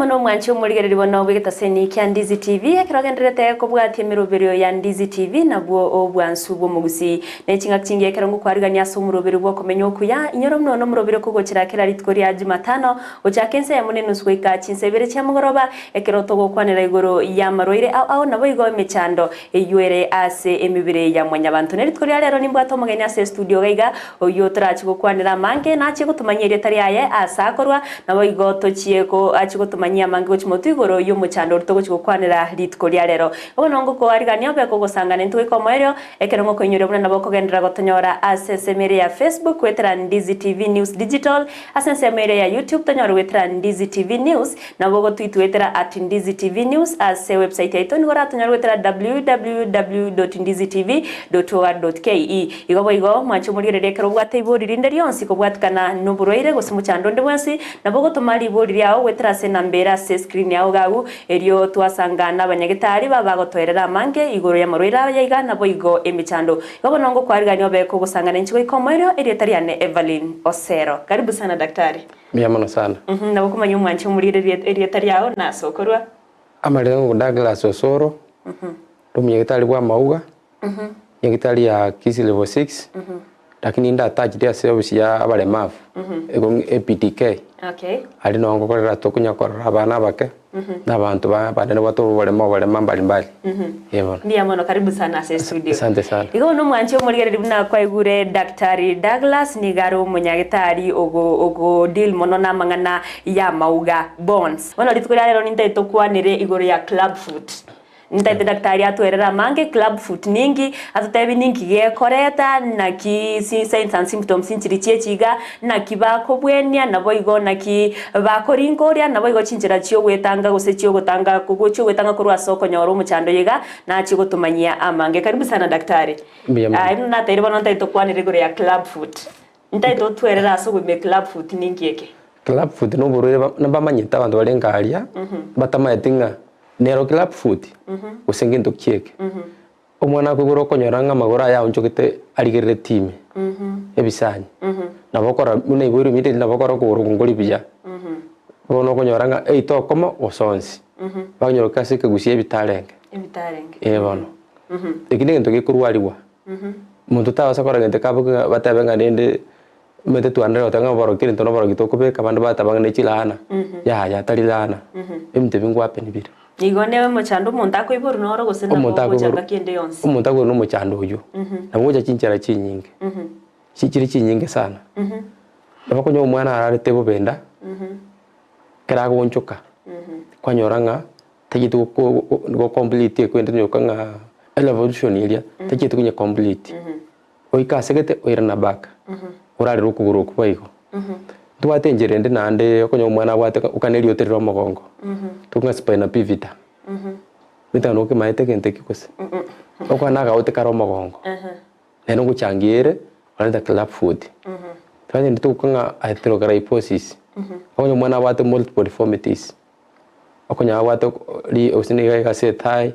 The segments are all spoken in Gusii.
mono omwanchi omorigereria bono bw'egetaseni kia Ndizi TV, ekero ogendererete kobwatia emeroberio ya Ndizi TV nabwo obwansu bw'omogusii. Ne chingaki chingiya ekero ngokwarigania ase omoroberio bw'okomenya okuya, inyora buna one omoroberio okogochera kera rituko ria Jumatano gochaka ensa eyemo na enusu goika chinsa ibere chia mogoroba, ekero togokwanera igoro y'amarwaire ao ao naboigo emechando eyio ere ase emebere ya mwanyabanto. Ne rituko ria rero nimbwate omogeni ase estudio iga iga, oyio torache gokwanera amange, nachie gotomanyia erieta riaye aase akorwa, naboigo tochie go achie gotomanyia amange gochia motwe igoro y'omochando oria togochia gokwanera rituko ria rero. Bono ngokoarigania obe kogosangana intwe goika omoerio, ekero ngokoinyoria buna nabo okogenderera gotonyora ase ensemo eria ya Facebook goetera Ndizi TV News Digital, ase ensemo eria ya YouTube tonyore goetera Ndizi TV News, Nabo ogotwitwetera at Ndizi TV News ase ewebsite yaito nigo oratonyore goetera www.ndizitv.or.ke. Igo boigo mwanche omorigereria ekero obwate ibori rinde rionsi kobwatikana noborwaire gose mochando onde bwensi, nabo ogotoma ribori riao goetera ase enamba ere ase escreen yao iga agwo, erio twasanga nabanyagetari babagotoerera amange igoro y'amarwaire aya iga naboigo emechando. Igo bono ngokwarigania obe kogosangana inche goika omoerio, erieta riane Evelyn Osero. Karibu sana daktari. Mbuya mono sana. Nabo komanya omwanche omorigererie erieta riao na ase okorua. Amarero ng'o Douglas Osoro, omonyagetari bwa amauga, nyagetari ya Kisii level 6, lakini inde attached ase ofisi ya abaremavu, ego APDK. Okay. Aria noo ngokorera tokonya korora abana abake, na abanto ba abanene babwate oborema oborema mbalimbali, eh bono. Mbuya mono karibu sana ase estudio. Asante sana. Igo bono omwanche omorigereria buna kwaigure Daktari Douglas nigo are omonyagetari ogo ogo deal mono na amang'ana ya amauga, bones. Bono rituko ria rero nintagete tokwanere igoro ya club foot. Nintagete daktari atwerere amange club foot ninki, atotebi ninki gekoreta, naki signs and symptoms nchiri chiechi iga, naki bakobwenia, naboigo naki bakoringoria, naboigo chinchera chi'ogwetanga gose chi'ogotanga chi'ogwetanga korwa ase okonyora omochando oyo iga, nachie gotomanyia amange. Karibu sana daktari. Mbuya mono. Aye buna nateire bono ntagete tokwanere igoro ya club foot. Ntagete otwerere ase obogima club foot ninki eke? Club foot noborwaire ba nabamanyete abanto barenge aria, batamanyeti ng'a nero club foot, gose ngento ki eke. Omwana akoigora okonyora ng'a amagoro aye aonchogete arigereretie ime, ebisanyi. Nabo okora buna iboirwe immediately nabo okora okogoro okwo nkori buya. Bono okonyora ng'a eito okomo gose onsi, bakonyora ase ekegusii ebitarenge. Ebitarenge. Eh bono. Eki negento gekorwariwa. Monto tabasa kora gento kaboke ng'a batebe ng'a rende omanyete twanderera goteba ng'a oborokia egento na oborokia tokobeka abande bateba ng'a ne chilaana, yaya tari laana, ebinto ebi ngwapeni bire. Igo ne omochando omonto akoiborwa noro gose nabo Omonto ogocha akoiborwa ngaki ende yonsi? omonto akoiborwa na omochando oywo, nabo ogocha chinchera chinyinge, chi chire chinyinge sana. Nabo okonyora omwana ararete bobe enda, ekero agoonchoka, kwanyora ng'a Tacheti go complete ekwende nyoka ng'a erevolution eria tacheti konye complete. Goika asegete oirana back, orarere okogoro okwo boigo. Ntobwate enchera ende naende okonyora omwana abwate okane eriote rire omogongo, tokong'a spina bifida. Omanyete nokemaete egento ekio gose? Okwana agaote kare omogongo, nere ngochangia ere orente club foot. Tobwate ende togokong'a atherosclerosis, okonyora omwana abwate multiple deformities. Okonyora abwate gose nigo iga ase etaai,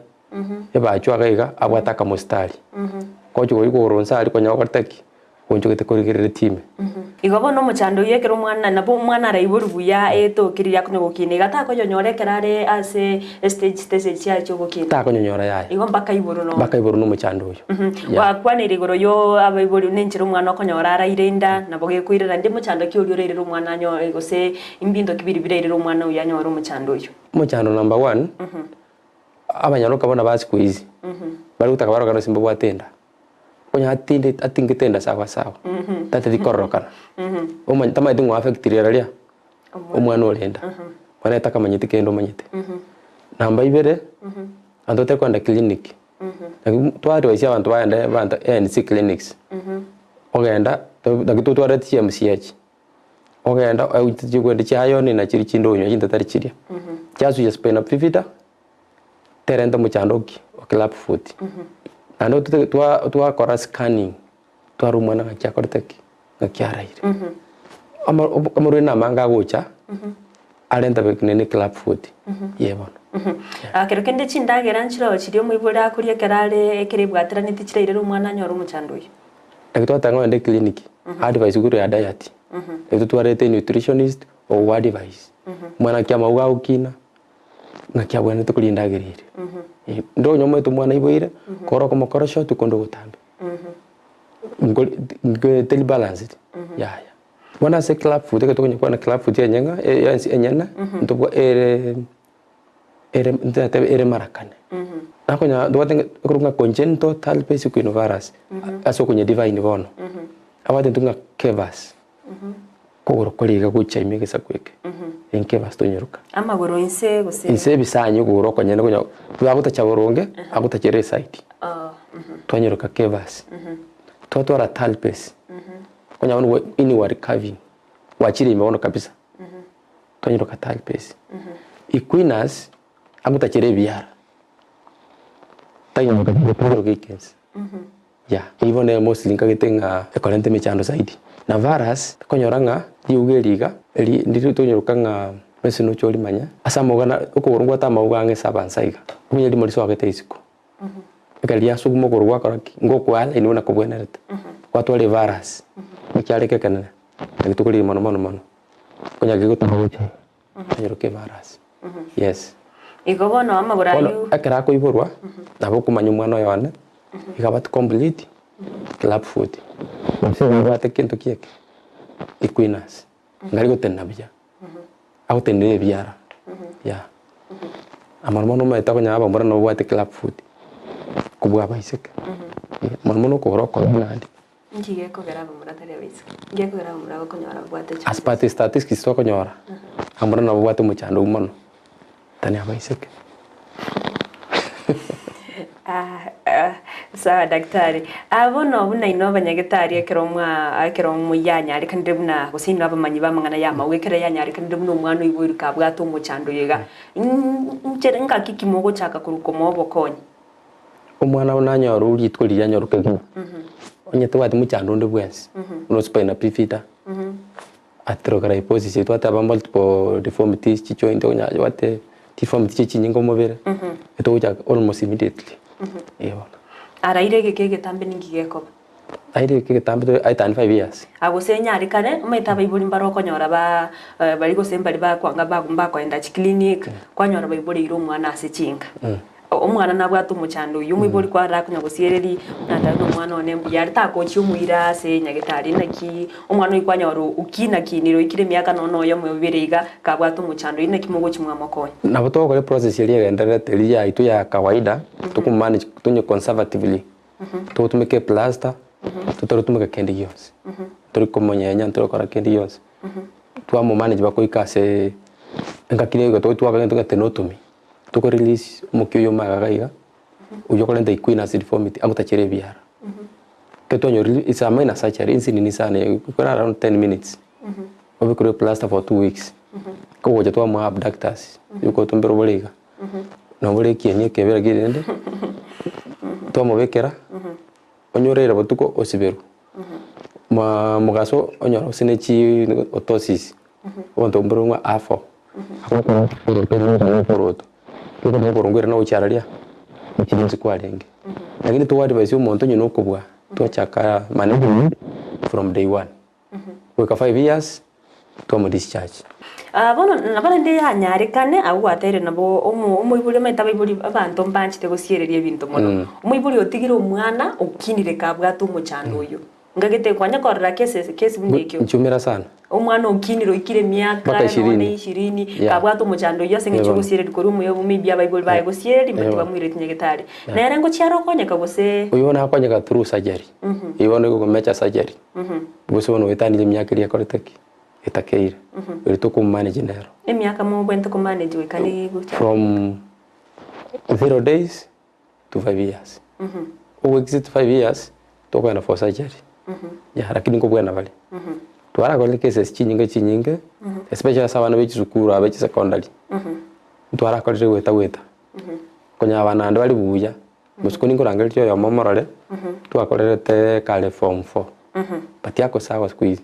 ebachwa iga iga abwate akamositari, gochi koigwa igoro inse aria konya okorete ki? Oonchogete korigereretie ime. Igo bono omochando oyio ekero omwana nabo omwana araiborwe buya etoki riria akonya gokina iga takonyonyora ekero are ase estage stage chiaye chiogokina. Takonyonyora yaya. Igo mpaka aiborwe nonya. Mpaka aiborwe na omochando oyio. Yeah. Gwakwanire igoro yo abaibori buna enchera omwana okonyora araire inda nabo gekoirera ndi mochando ki oria orairere omwana anyore gose Imbinto ki biria birairere omwana oyio anyore omochando oyio? Omochando number one, abanyaroka buna ba siku hizi, bari gotaka barokane gose mbabwate enda, onye atinde atingete enda sawa sawa, tateti kororokana, omanye tamanyeti ng'o affect rirorio omwana ore enda, bono ere takamanyeti kende omanyete. Namba ibere, abanto batari kogenda clinic, naki twadvise abanto bagende abanto ANC clinics, ogenda naki totwarete chi MCH. Ogenda oite chigwende chia iron na chiria chinde onywa chinto tari chiria. Chiasuya spina bifida, terenta omochando ki? O club foot. Naende ototake twa twakora scanning, twarora omwana ng'aki akorete ki? Ng'aki araire. Ama amarwaire namange agocha, arente nene club foot, ye bono. Kero kende chindagera nchiroo chiria omoibori akoria ekero are ekero ebwateranetie chirairere omwana anyore omochando oyio. Naki twateba ng'a ogende eclinic, advice igoro ya diet, naki totwarete nutritionist ogo advice. Omwana naki amauga agokina, ng'aki abwenerete koria endagera eria. Eh, Nde onye omanyete omwana aiboire, kore okomokora short konde ogotambe. Nkori nke teri balanced, yaya. Bono ase club foot ekero tokonya kwana club foot enyeng'a yonsi enyene, ntobwa ere ere ntatebe ere mara kane. Nakonya ntobwate ng'a ekorokwa ng'a congenital talipes equinovarus, ase okonya divine bono, abwate intwe ng'a kevas, kogoro koria iga gochia ime egesaku eke, enkevas tonyeroka. Amagoro inse gose? Inse ebisanyi okogoro okonyene konya bagotacha boronge, agotachera eside, twanyeroka kevas. Twatwara talipes, konya bono inward curving, gwachire ime bono kabisa. Twanyeroka talpes. Equinas agotachera ebiara. Taiyo twanyeroka ekense. Yeah, eyio bono nere mostly nkagete ng'a ekorenta emechando zaidi. Na varus, okonyora ng'a riuga eri iga, eri ndiri tonyeroka ng'a ase noche orimanye, ase amauga na okogoro ngwate amauga ang'e saba nsa iga, omonye rimo risogete isiko. Ekero riasuguma okogoro gwakora ki? Ngokwaa line buna kobwenerete. Gwatwara evarus, ekiara eke ekenene, naki tokorigia mono mono mono. Konya gegotama gocha onyeroke ebarasi. Yes. Igo bono amagoro Bono ayio. ekero akoiborwa, nabo okomanya omwana oyo one, iga abwate complete club foot. Gose iga abwate kento ki eke, equinus, ngari gotenena buya, agotenenera ebiara, yeah. Na mono mono omanyete okonyora abamura nabo babwate club foot, kobua abaiseke, mono mono okogoro okobe naende. Inki gekogera abamura tari abaiseke? Inki gekogera abamura bakonyora babwate As chances? per the statistics tokonyora, abamura nabo babwate omochando oyio mono than abaiseke. Ah, ah, sawa daktari. Ah, bono buna inwe abanyagetari ekero mwa ekero moyanyarekanire buna gose inwe abamanyi b'amang'ana y'amauga ekero yanyarekanire buna omwana oiboirwe kabwate omochando oyo iga, inchere ngaki ki mogochaka korwa komoa obokonyi? Omwana buna anyorwe rituko riria anyorwe kegima, onye tobwati mochando onde bwensi, buna spina bifida, arthrogryposis eye twateba multiple deformities chijoint onya obwate deformity chie chinyinga omobere, etogochaka almost immediately, eh bono. Araire egeka egetambe ninki gekoba? Aire egeka egetambe to aetani 5 years. Ah gose enyarekane, omanyete abaibori mbare okonyora ba bari gose mbari bakwanga bakoenda chiclinic, kwanyora baiboreire omwana ase chinka. Omwana nabwate omochando oyio, omoibori kwarora akonya gosiereria, buna tari nomwana one mbuya are, tagochia omoira ase nyagetari naki omwana oyio kwanyora okinakinire oikire emiaka nonya oyomo ebere iga, kabwate omochando oyio naki mogochia mwamokonya. Nabo togokora eprocess eria egendererete eria yaito ya kawaida, tokomanage tonye conservatively, togotumeka eplaster, totarigotumeka kende gionsi, tori komonyenya ntori gokora kende gionsi, twamomanage mpaka goika ase engaki nigo twakora egento gete tenotomy. Toko release omokia oyio omagaga iga, oyio okorenta equinus deformity agotachere ebiara. Ekero twanyorire it's a minor surgery ensinini sana ekore around 10 minutes, obekerwe eplaster for 2 weeks, kogocha twamoa abductors, yokotombera obore iga, nobore ekieni ekebe lakini rende, twamobekera, onyorere botuko osiberwe, maa mogaso onyora gose ne chi otosis, Omonto mboro ng'a afo, okoroto, okorongo ere nogochia araria, chiri kwarenge. Lakini togo advise omonto onye nokobua, twachaka management from day one, goika 5 years, twamo discharge. Ah, bono nabo rende yanyarekane abwo gwateire nabo omo omoibori omanyete abaibori abanto mbanchete gosiereria ebinto mono. Omoibori otigire omwana okinire kabwate omochando oyio. Ngagete kwanya korora cases case buna ekio. Nchumira sana. Omwana okinire oikire emiaka Mpaka nonye ishirini. ishirini, Yeah. kabwate omochando oyio ase eng'encho Ebono. ogosiereria korwa omuya obo maybe abaibori baye gosiereria mbati Ebono. bamoireti nyagetari. Nere ngochia are okonyeka gose Oyio bono akonyeka through surgery. Eyio bono egokomecha surgery. Gose bono oetanire emiaka eria ekorete ki? Etakeire. Eri tokomomanage nero. Emiaka mobwenerete komanage goika ne gocha. From 0 days to 5 years. Ogo exit 5 years, tokogenda for surgery. Yeah, lakini nkobwena bare. Twarakorire cases chinyinge chinyinge, especially ase abana be chisukuru aba chisecondary. Twarakorire goeta goeta. Konya abana naende bari buya, botuko ninkorangereria oyomo omorore, twakorerete kare form four, but ako sawa siku hizi,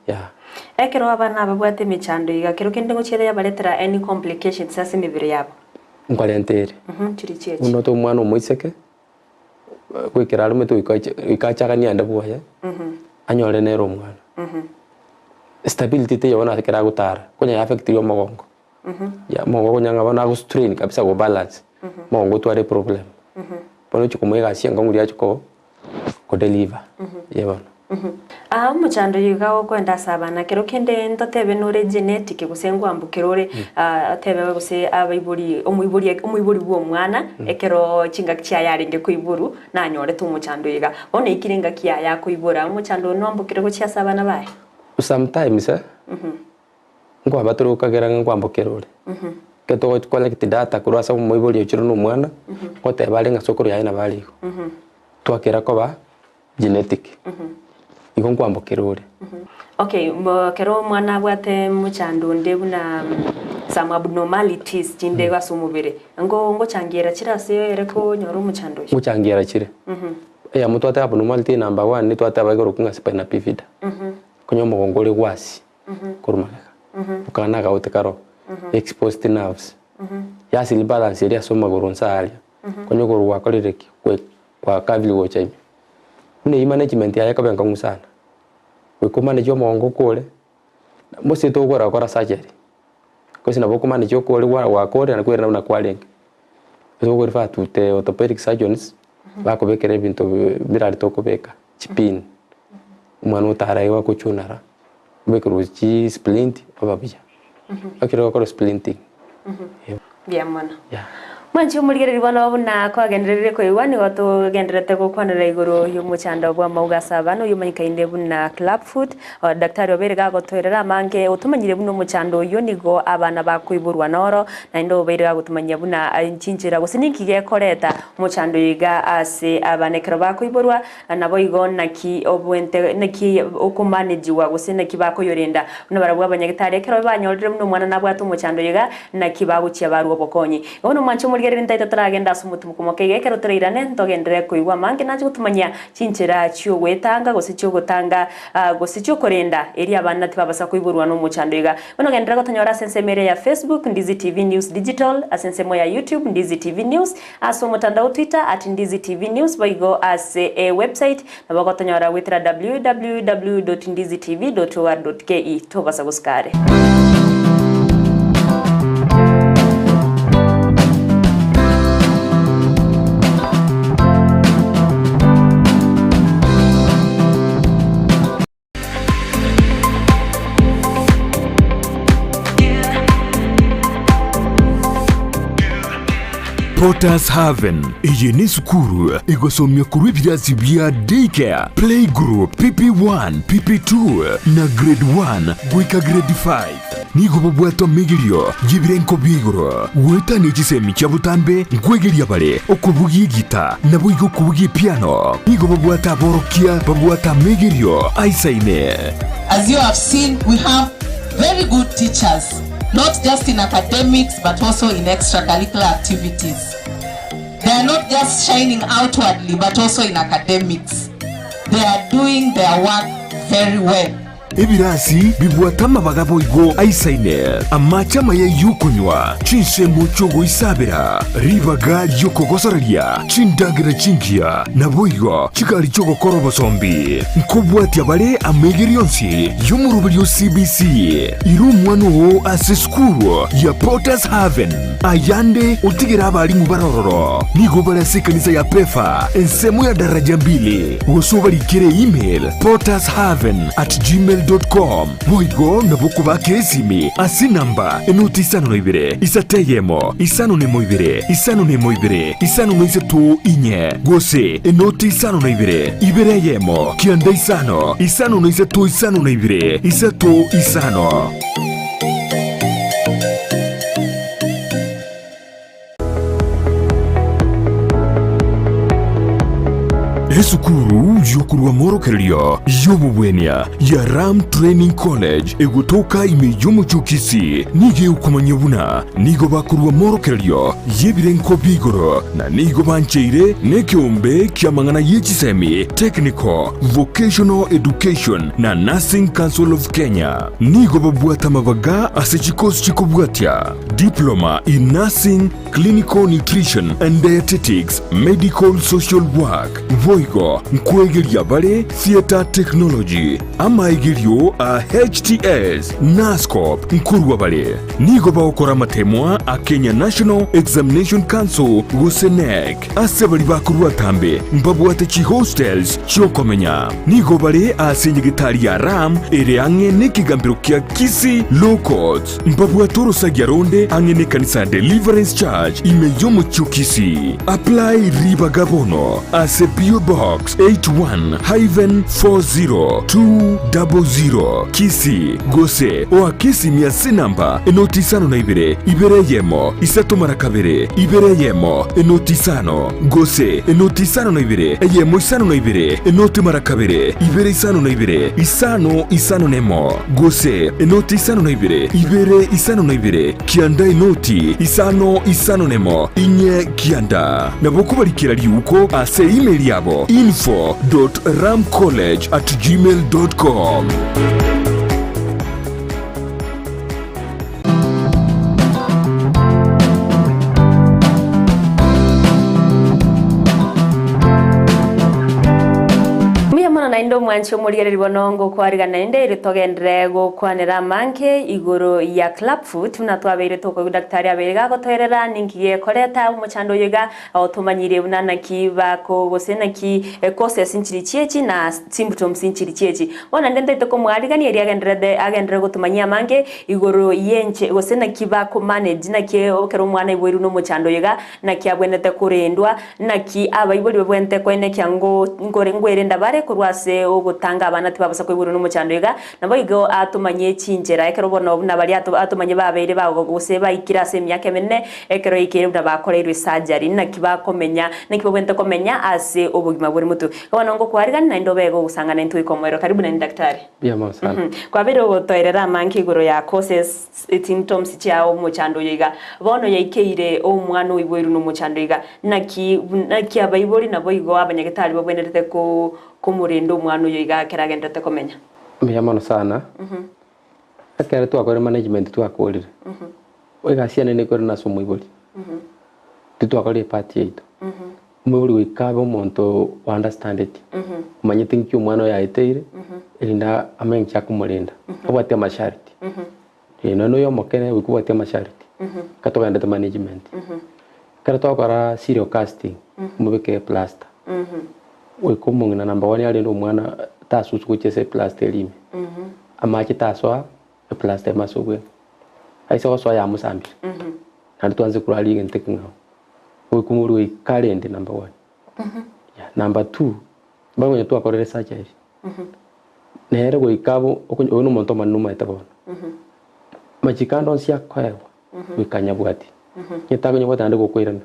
yeah. Ekero abana babwate emechando iga, kero kende ngochiera yabaretera any complications ase emebere yabo? Nkorente ere. Chiri chiachi. Buna ote omwana omoiseke, goikera aromete goika goika achakanie ande bwoye, anyore nere omwana. Stability teiyo bono ase ekero agotara, konya ya affectirie omogongo. Yeah, omongo okonyora ng'a bono ago strain kabisa go balance, omongo otware eproblem. Bono ochia komoa egasi enkong'u riria achia ko ko deliver, eh bono. Aa omochando oyo iga okoenda ase abana, kero kende ntotebe nore genetic gose nkoambukera ore otebe gose abaibori omoibori omoibori bwa omwana ekero chingaki chiaye arenge koiborwa nanyorete omochando oyo iga. Bono ekire engaki yaye akoibora, omochando oyo noambukere gochia ase abana baye? Sometimes eh, nkwaba tore gokagera ng'a nkwambokera ore. Ekero togo collect data korwa ase omoibori ochire na omwana, ngoteba are ng'a sokoro yaye nabo are igo. Twakera koba genetic, igo nkwambokera ore. Okay, ekero omwana abwate mochando onde buna some abnormalities chinde igo ase omobere, ngo ngochangiera chire ase ere konyora omochando oyio? Ngochangiera chire. Eyemo twateba abnormality number one twateba igoro ng'a spina bifida. Konya omogongo ore gwasi korwa magega, okana na akagote karo, exposed nerves, yasiri balance eria ase omagoro nse aria, konya okogoro gwakorire ki? Gwe gwakabire gocha ime. Buna eywo management yaye ekoba enkong'u sana, goika omanage omogongo okore, mose togokora gokora surgery, gose nabo okomanage okore gwa gwakore naende kwerende buna kwarenge. Ase ogo refer to the orthopedic surgeons, bakobekera ebinto birari tokobeka, chipin. Omwana otaraigwa agochunara, obekerwe chi splint oba buya. Ekero ogokora splinting. Mbuya mono. Yeah. Mwanche omorigereria bono buna kwagendererire koigwa nigo togendererete gokwanera igoro y'omochando bw'amauga ase abana oyio omanyekaine buna club foot. Daktari obeire gagotoerera amange otomanyire buna omochando oyio nigo abana bakoiborwa noro naende obeire gagotomanyia buna chinchera gose ninki gekoreta omochando oyo iga ase abana ekero bakoiborwa. Naboigo naki obwente, naki okomanejigwa, gose naki bakoyorenda. Buna barabwo abanyagitari, ekero banyorire buna omwana nabwate omochando oyo iga, naki bagochia barua obokonyi. Bono omwanche omorigereria ntaete toragende ase omotimoko moke iga, ekero torairane, ntogenderere koigwa amange nache gotumanyia chinchera chi'ogwetanga, gose chi'ogotanga, gose chi'okorenda, erio abana tibabasa koiborwa nomochando iga. Bono genderera gotonyora ase ensemo eria ya Facebook, Ndizi TV News Digital, ase ensemo ya YouTube, Ndizi TV News, Ase omotandao Twitter at Ndizi TV News boigo ase e website nabo ogotonyora goetera www dot ndizi tv dot or dot ke. Tobasa gosika are. Potter's Haven. Eye nesukuru egosomia korwa ebirasi bia Daycare, Playgroup, PP1, PP2 na Grade 1 goika Grade 5. Nigo babwate omegerio y'ebirenko bia igoro, goetania chisemi chia botambe nkwegeria bare okobugia egita naboigo okobugia epiano. Nigo babwate aborokia babwate amegerio aisaine. As you have seen, we have very good teachers, not just in academics but also in extracurricular activities. They are not just shining outwardly but also in academics. They are doing their work very well. Ebirasi bibwate amabaga boigo aisaine, amache amaya y'okonywa, chinsemo chi'ogoisabera, ribaga ri'okogosoreria, chindagera chingiya, naboigo chigari chi'ogokora obosombi. Nkobwatia bare amaigerio onsi y'omoroberio o CBC. Ira omwana oo ase esukuru ya Potter's Haven. Ayande otigere abalimu bare ororo. Nigo bare ase ekanisa ya Pefa, ensemo ya daraja mbili, gose obarikere email pottershaven at gmail dot com. Boigo nabo okobakera esimi ase enamba enoti isano na ibere, isato eyemo, isano na emo ibere, isano na emo ibere, isano na isato inye, gose enoti isano na ibere, ibere eyemo, kianda isano, isano na isato isano na ibere, isato isano. Esukuru y'okorua amorokererio y'obobwenia ya Ram Training College egotoka ime y'omochie o Kisii nigo egokomanyia buna nigo bakorua amorokererio y'ebirengo bia igoro na nigo bancheire nekeombe ki'amang'ana ye chisemi, Technical, Vocational Education na Nursing Council of Kenya. Nigo babwate amabaga ase chikosi chikobwatia. Diploma in Nursing, Clinical Nutrition and Dietetics, Medical Social Work. Boigo nkwegeria bare Theatre Technology, amaegerio a HTS, Nuscop nkorwa bare. Nigo bagokora amatemwa a Kenya National Examination Council gose KNEC. Ase baria bakorwa atambe mbabwate chihostels chi'okomenya. Nigo bare ase enyegetari ya Ram ere ang'e nekegambero kia Kisii Law Courts. Mbabwate orosagia ronde ang'e nekanisa ya Deliverance Church ime y'omochie o Kisii. Apply ribaga bono ase PO Box 81-40200 Kisii gose oake esimi ase enamba enoti isano na ibere, ibere eyemo, isato mara kabere, ibere eyemo, enoti isano, gose enoti isano na ibere, eyemo isano na ibere, enoti mara kabere, ibere isano na ibere, isano isano nemo, gose enoti isano na ibere, ibere isano na ibere, kianda enoti isano isano nemo, inye kianda. Nabo kobarikera riuko ase email yabo info dot ramcollege at gmail dot com. Mbuya mono naende omwanchi omorigereria bono ngokwarigana naende ere togenderere gokwanera amange igoro ya clubfoot buna twabeire tokoigwa daktari abeire gagotoerera ninki gekoreta omochando oyo iga otomanyire buna naki bako gose naki causes nchiri chiechi na symptoms nchiri chiechi. Bono naende ntaete komwarigania erio agenderete agenderere gotomanyia amange igoro y'enche gose naki bako manage naki ekero omwana aiboirwe na omochando oyo iga naki abwenerete korendwa naki abaibori babwenerete koenekia ngo nkore nkwerenda bare korwa ase ogotanga abana tibabasa koiborwa na omochando iga. Naboigo atomanyie chinchera ekero bono buna baria ato atomanyie babeire bago gose baikire ase emiaka emenene ekero yaikeire buna bakoreirwe surgery naki bakomenya naki babwenerete komenya ase obogima bore motwe. Bono ngokwarigania naende obege ogosangana intwe goika omoerio. Karibu naende daktari. Mbuya mono sana. Kwabeire ogotoerera amange igoro ya causes, symptoms chia omochando oyo iga. Bono yaikeire omwana oiboirwe nomochando iga, naki naki abaibori naboigo abanyagetari babwenerete ko komorenda omwana oyo iga ekero agenderete komenya? Mbuya mono sana. Ekero twakorire management twakorire, egasi ene nekore nase omoibori. Titwakorire epart yaito. Omoibori goika abe omonto o understandeti, omanyete nki omwana oye aeteire, erinde amanye nki akomorenda, abwate amasharti. Nonya na oyo omokene goika obwate amasharti, ekero togenderete management. Ekero twakora serial casting, omobeke eplaster, goika omong'ina number one arende omwana tasusu gochia ase eplaster eria ime, amache tasoa eplaster ime ase obweng'e, aise gosoa yamosambire, naende twanse korwa aria egento ekeng'ao. Goika omobere goika arende number one. Yeah, number two, mbare konya twakorire surgery, nere goika abwo okonya oyo na omonto omonene omaete bono, amachiko ande onsi akoegwa, goika anyabwatie, onye takonyabwatia naende gokoirana,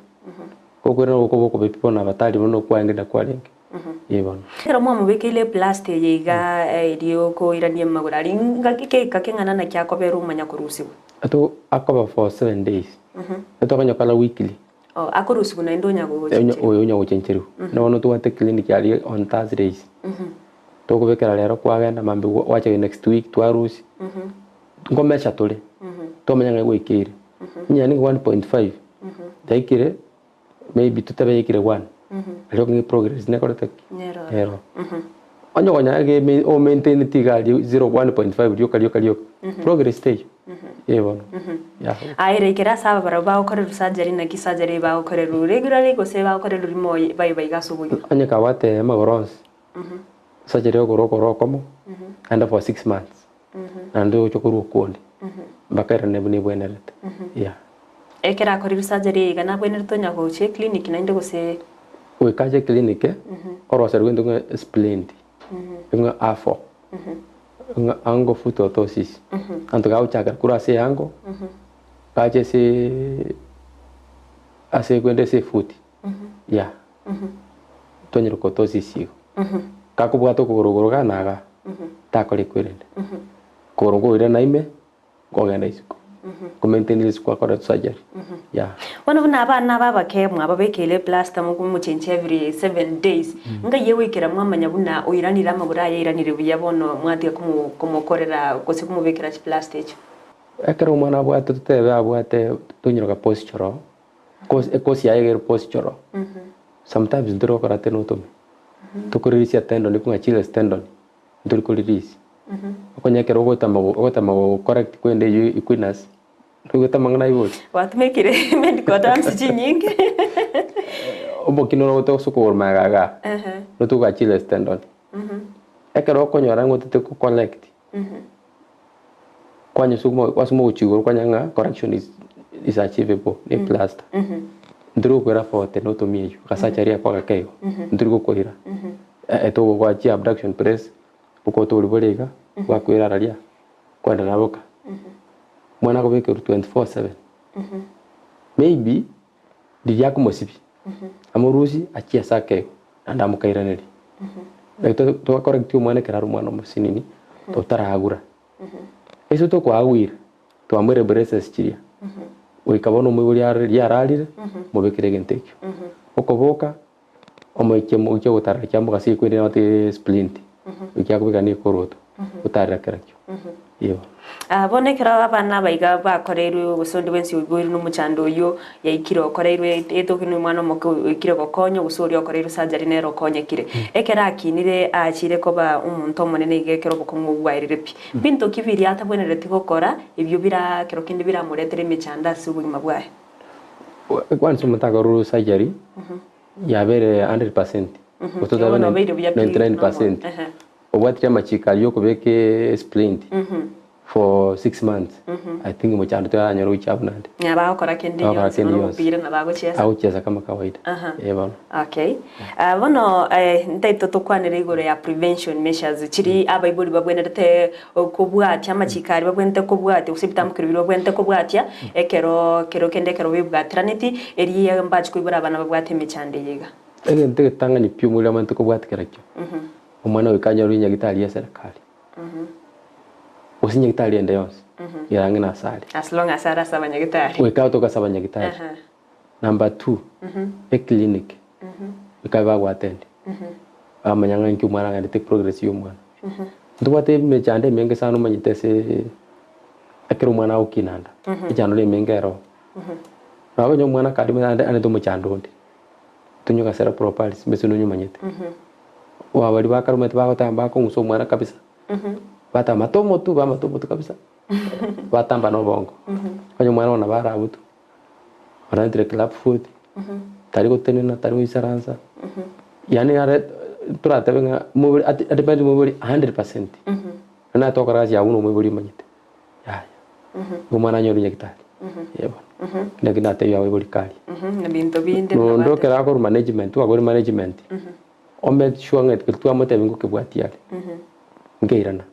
gokoirana gokoba okobe pi bono abatari bono okwarenge na kwarenge, eh bono. Ekero mwamobekeire eplasta eye iga erio okoirania amagoro aria, ngaki keika keng'ana naki akobera omanya korusigwa? Ato akoba for 7 days, etokonyokora weekly. Oh, akorusigwa naende onya gochencherwa. Oyo onya gochencherwa. Na bono tobwate clinic aria on Thursdays. Tokobekera rero kwagenda mambia gwacha next week twarusia. Nkomesha tore, twamanya ng'a goikeire. Onye nigo 1.5, yaikire maybe totebe yaikire 1, aria okong'e progress nekorete ki? Nero. Nero. Onye okonyora ge o maintain tiga aria 0 1.5 rioka rioka rioka, progress teiyo. Eh bono. Yeah. Aye ekero ase aba barabwo bagokorerwa surgery naki surgery bagokorerwa regularly gose bagokorerwa rimo baiba iga ase obogima? Onye kabwate amagoro onsi, surgery okoro okoro okomo, naende for 6 months, naende ogocha korwa okonde, mpaka erende buna ebwenerete, yeah. Ekero akorirwe surgery iga nabwenerete onya gocha eclinic naende gose? Goika ache eclinic, oroserwe egento ng'a splint, ng'a afo, ng'a ankle foot orthosis, abanto gagochakera korwa ase eangle, gacha aseeee ase kwenda ase efoot, yeah, twanyora orthosis igo. Gakobwata okogoro igoro iga na igaa, takora ekwerende, okogoro nkoirana ime, nkogenda isiko, ko maintain isiko akore surgery, yeah. Bono buna abana aba abake mwababekeire eplaster mokomochencha every 7 days, ngai egoikera mwamanya buna oiranire amagoro aye airanire buya bono mwatiga komo komokorera gose komobekera chiplaster echio? Ekero omwana abwate totebe abwate tonyeroka postural, course ecourse yaye iga ere postural, sometimes ntori gokora tenotomy, tokorelease tendon kong'a Achilles tendon, ntori korelease. Okonya ekero ogotama ogotama gocorrect kwende eywo equinus, noigwete amang'ana aywo gose? Gwatumekire medical terms chinyinge. Omokina oro ogote ase okogoro magega igaa, notoka Achilles tendon. Ekero okonyora ng'a otete gocorrect, kwanyesuguma kwasuma ogochia igoro kwanyora ng'a correction is is achievable ne eplaster. Ntori gokoira forte notomia eywo, agasurgery ako agake igo, ntori gokoira. Togokoa chi abduction press, okotori bore iga, bwakoira araria, kwaenderera boka. Omwana akobekerwa 24/7, maybe riria akomosibia, amorusie achie ase ake igo, naende amokairanerie. Naki togacorrecti omwana ekero are omwana omosinini, totaragura. Ase tokoagwira, twamoire braces chiria, goika bono omoibori arore riria ararire, mobekere egento ekio. Okoboka, omoikie omoikie ogotarera kiamboka ase ekwende nabate splint, goika akobeka na ekoroto, otarera kerokio, igo. Ah, bono ekero abana aba iga bakoreirwe gose onde bwensi oiboirwe na omochando oyio yaikire okoreirwe etoke na omwana omoke oikire gokonywa gose oria okoreirwe surgery nere okonyekire. Ekero akinire achire koba omonto omonene iga ekero obokong'u obwo bwaerire pi. Mbinto ki biria atabwenereti gokora ebio bira kero kende biramoretere emechando ase obogima bwaye? Once omonto akororwe surgery, yabere 100%, gose totabe Bono obeire buya pi, 99%, ehe. obwatire amachiko ayio okobeka esplint for 6 months, I think mochando toyanyore gochia abwo naende. Ng'a bagokora kende Bagokora gionsi kende bono gionsi. omopira nabo agochiesa. Agochiesa kama kawaida. Aha. Eh bono. Okay. Ah, bono eh, ntaito tokwanere igoro ya prevention measures chiri abaibori babwenerete kobwatia amachiko aria babwenerete kobwatia gose ebitambukero biria babwenerete kobwatia ekero kero kende ekero bebwatiraneti erio mbache koibora abana babwate emechando eye iga. Egento egetang'ani pi omorero omanyete kobwatia kerokio, omwana goika anyorwe nyagitari ya eserekari, gose nyagitari ende yonsi, ere ang'e na ase are. As long as are ase abanyagitari. Goika atoke ase abanyagitari. Number two, eclinic, goika babe bagoattend, bamanya ng'a inki omwana agenderete progress ya omwana. Ntobwate emechando emenge sana omanyete ase ekero omwana agokina anda, emechando nemenge ero oo. Nabo onye omwana kare ande arente omochando onde, tonywe cerebral palsy mbese nonye omanyete. Baria bakare omanyete bagotamba bakong'usa omwana kabisa, batamba mata omotwe bamata omotwe kabisa, batamba na obongo. Onye omwana bono nabo arabutwe, orentire club foot, tari gotenena tari goisaransa, yaani are toratebe ng'a mobere ati adepend mobere 100%, naende togokora gasi yago buna omoibori omanyete, yaya. Igo omwana anyore nyagetari, eh bono. Naki natebia abaibori karia. Ebinto binde Nondo ekero akorwa management, twakore management, o make sure ng'a ekero twamotebia ngokebwatia are, nkeirana.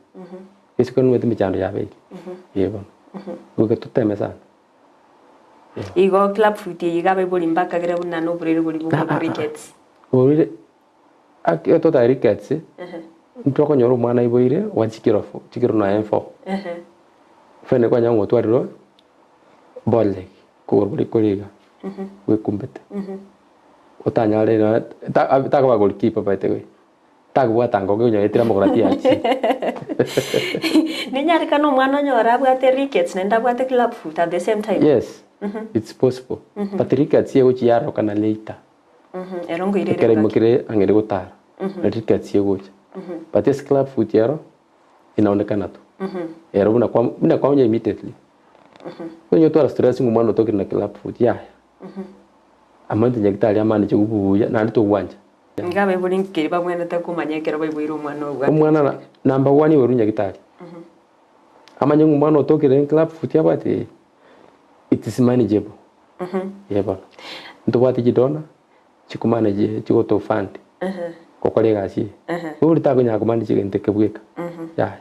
Isiko nimanyete emechando yabeire, eh bono. Goika toteme sana. Igo club foot eye iga abaibori mbakagere buna noborwaire boria bokwa rickets. Oborwaire Ekero totari rickets, ntokonyora omwana aiboire oa chikiro fo chikiro nonya four. Fene kwanyora ng'a otwarirwe ball leg kogoro koria kore iga gwekumbete. Otanyare nonya ta takoba goalkeeper by the way, takobwata ngoge onye oetire amagoro atiachire. Nenyarekane omwana onyore abwate rickets naende abwate club foot at the same time? Yes, it's possible, but rickets egochia yarorokana later. Ero nkoirere Ekero ngaki. aimokire ang'e gotara, na rickets egocha. But ase club foot ero, inaonekana tu. Ero buna kwa buna kwaonya immediately. Onye otwara stress ng'a omwana otokire na club foot, yaya. Amaete nyagetari amaneche buya naende togwancha. Iga abaibori nkeri babwenerete komanya ekero baiboire omwana obwate Omwana na number one igo nyagetari. Amanye ng'a omwana otokire ne club foot abwate eh, it is manageable. Eeh bono, ntobwate chidonor chikomanage chigoto fund gokora egasi eye. Boria takonyara komanage egento eke bweka, yaya.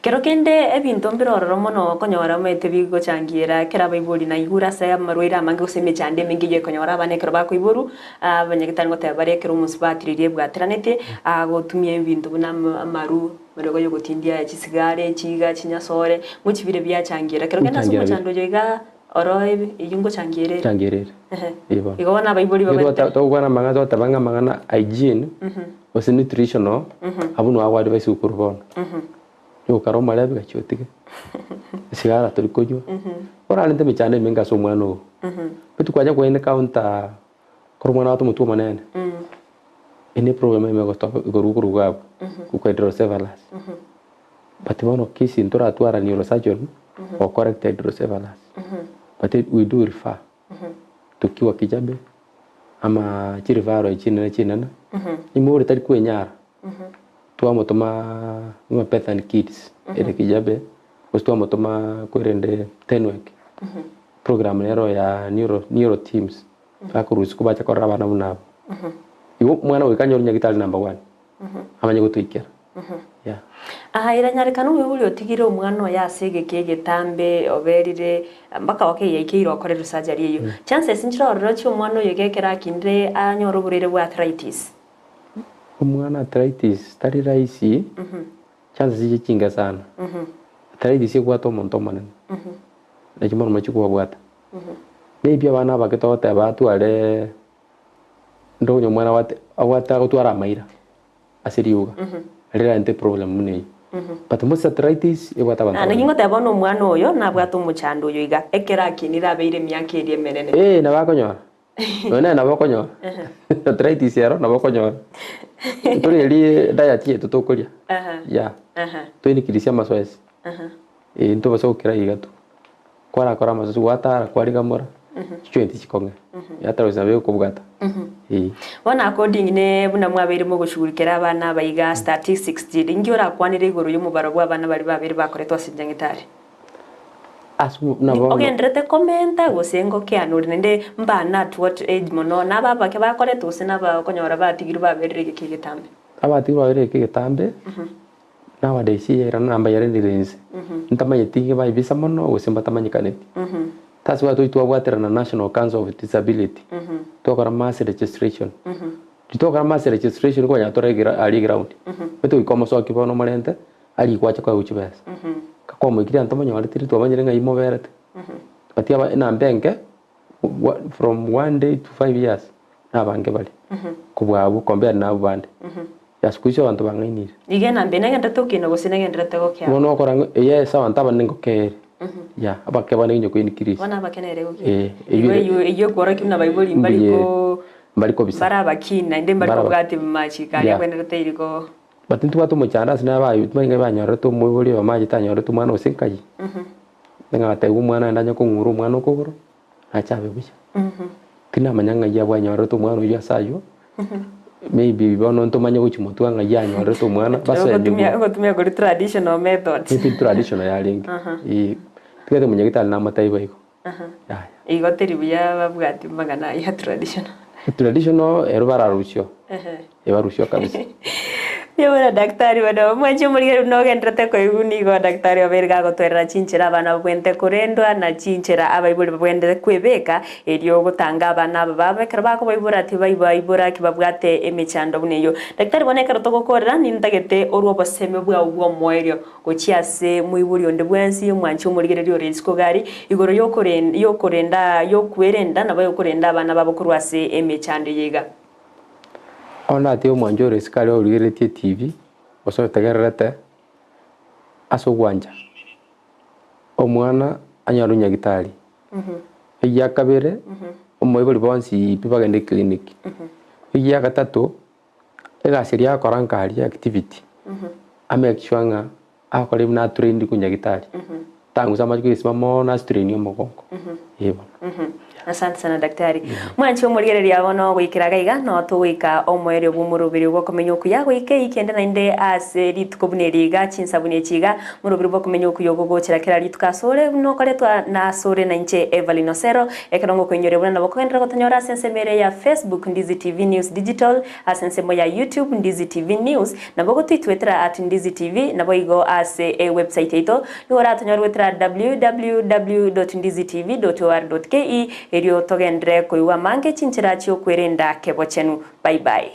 Kero kende ebinto mbire ororo mono okonyora omanyete bigochangiera kera abaibori naigure ase amarwaire amange gose emechando emenge eywo ekonyora abana ekero bakoiborwa, abanyagitari ngoteba bare ekero omosubati riria ebwateranetie agotumia ebinto buna amaru, amariogo ya ogotindia chisigara, echiga, chinyasore, ngochibire biachangiera. Kero kende ase Gochangiera omochando oyo igaa. Oro eyio ngochangia ere. Changia ere. Ehe. Igo. Igo bono abaibori Igo babete. togokwana amang'ana togoteba ng'a amang'ana hygiene gose nutritional abwo nabo agwo advice korwa bono. Yokara omorebi gachia otige. Esigara tori konywa. Orarente emechando emenge ase omwana oo. Baitu kwanya koenda encounter kore omwana ote omotwe omonene, eye ne problem eyemo egotoka ikorwa korwa iga abwo, korwa hydrocephalus. But bono case ntoratwara neurosurgeon o correct hydrocephalus, but we do refer tokiwa kijabe ama chireferral echi chinene chinene, ime ore tari kwenyara, twamotoma ng'a Bethany Kids ere kijabe, gose twamotoma kwerende Tenwek, program nero ya neuro neuro teams, bakorusia kobacha korora abana buna aba. Igo omwana goika anyore nyagetari number one, amanye gotoikera. Yeah. Aa eranyarekane omoibori otigire omwana oye ase egeka egetambe oberire mpaka okay yaikeire okorerwe surgery eyio. Chances nchire ororo chia omwana oyo iga ekero akinire anyore oborwaire bwa arthritis. Omwana arthritis tari rahisi, chances chiche chinke sana. Arthritis ebwate omonto omonene, nachio mono mono chikobabwata. Maybe abana abake togoteba atware, ntokonya omwana abwate abwate agotwara amaira. ase rioga rirarente problem buna eyio but most arthritis ebwate abanto Naki abanene. ngoteba bono omwana oyo nabwate omochando oyo iga, ekero akinire abeire emiaka eria emenene. Ee nabo akonyora, nonya nere nabo okonyora, arthritis ero nabo okonyora, tori diet yaito tokoria, yeah, to increase amasoesi, eh ntobasa gokira iga tu, Kwarakora amasoesi gwatara kwarigamora, chichoe tichikong'e, earthritis nabo egokobwata, eh. Bono according ne buna mwabeire mogoshughulikera abana aba iga statistics chiri, inki orakwanere igoro y'omobaro bwa abana baria babeire bakoretwa ase nyagetari? Ase omo buna bono. Ogenderete komenta gose ngokeana ore naende mbana at what age mono naba abake bakoretwa gose naba okonyora batigirwe baberire egeka egetambe? Abatigirwe baberire egeka egetambe. Nowadays eye namba yarendire inse, ntamanyeti ng'a baibisa mono gose mbatamanyekaneti. That's why tochi twabwaterana National Council of Disability, twakora mass registration. Riria twakora mass registration kwanyora tore egra aria eground, omanyete goika omosoki bono omorente aria gwacha koegwa chibesa. Kwamoikire abanto monyoreti riria twamanyire ng'ai moberete, but aba enamba enke from one day to five years nabange bare, kobua abwo compared na abwo bande. Ya siku hizi abanto bang'ainire. Iga enamba eye negenderete gokina gose negenderete gokea? Bono okora ng'a eye ase abanto abanene ngokea ere. Ya, abake bane onye ko increase. Bono abake nere gokina. Eh, Igo eywo eywo eywo ekworokia buna abaibori mbari Mbuya ere. ko Mbari kobisa. mbare abakini naende mbari Mbare aba- kobwatia amachiko aria Yeah. abwenerete eri ko But ntobwate omochando ase nabaye timanyeti ng'a banyorete omoibori oyomo achete anyorete omwana gose nkai. Ng'a agatebia omwana naende anye kong'ura omwana okogoro, nache abe buya. Tinamanya ng'ai abwo anyorerete omwana oyio ase aywo, maybe bono ntomanye gochia motwe ng'ai anyorerete omwana, Ogotumia basemigwe. ogotumia koria traditional methods. Maybe traditional yarenge, eh, tigete omonyagitari namotebia igo, yaya. Igo teri buya babwati amang'ana ayio ya traditional. Traditional ero bararusio, ebarusio kabisa. Mbuya mono daktari bono mwanche omorigereria buna ogenderete koigwa nigo daktari obeire gagotwerera chinchera abana babwenerete korendwa na chinchera abaibori babwenerete kwebeka erio gotanga abana aba babo ekero bakobaibora tibaibaibora kibabwate emechando buna eyio. Daktari bono ekero togokorera nintagete orwe obosemi bwao bwa omoerio gochia ase moibori onde bwensi omwanche omorigereria ore isiko gari igoro yokoren yokorenda yokwerenda nabo yokorenda abana babo korwa ase emechando eye iga. Bono natebi omwanchi ore isiko aria origereretie etibi, gose otegererete, ase ogwancha, omwana anyore nyagitari. Egia kabere, omoibori bonsi pi bagende eclinic. Egia gatato, egasi eria agokora nka aria activity, a make sure ng'a agokora buna atrained korwa nyagitari, tangusa amache koyesima mono astraini omogongo, eh bono. Asante sana daktari. Mwanche omorigereria bono goikera iga iga noo togoika omoerio bw'omoroberio bw'okomenya okuya goika eyiki ende naende ase rituko buna eri iga chinsa buna echi iga moroberio bw'okomenya okuya ogogochera kera rituko asore buna okoretwa na asore na inche Evelyn Osero ekero ngokoinyoria buna nabo okogenderera gotonyora ase ensemo ere ya Facebook Ndizi TV News Digital ase ensemo ya YouTube Ndizi TV News Nabo ogotoitwetera at Ndizi TV, naboigo ase e website yaito nigo oratonyore goetera www dot ndizitv dot or dot ke erio togenderere koigwa amange chinchera chi'okwerenda kebochenu. Bye bye.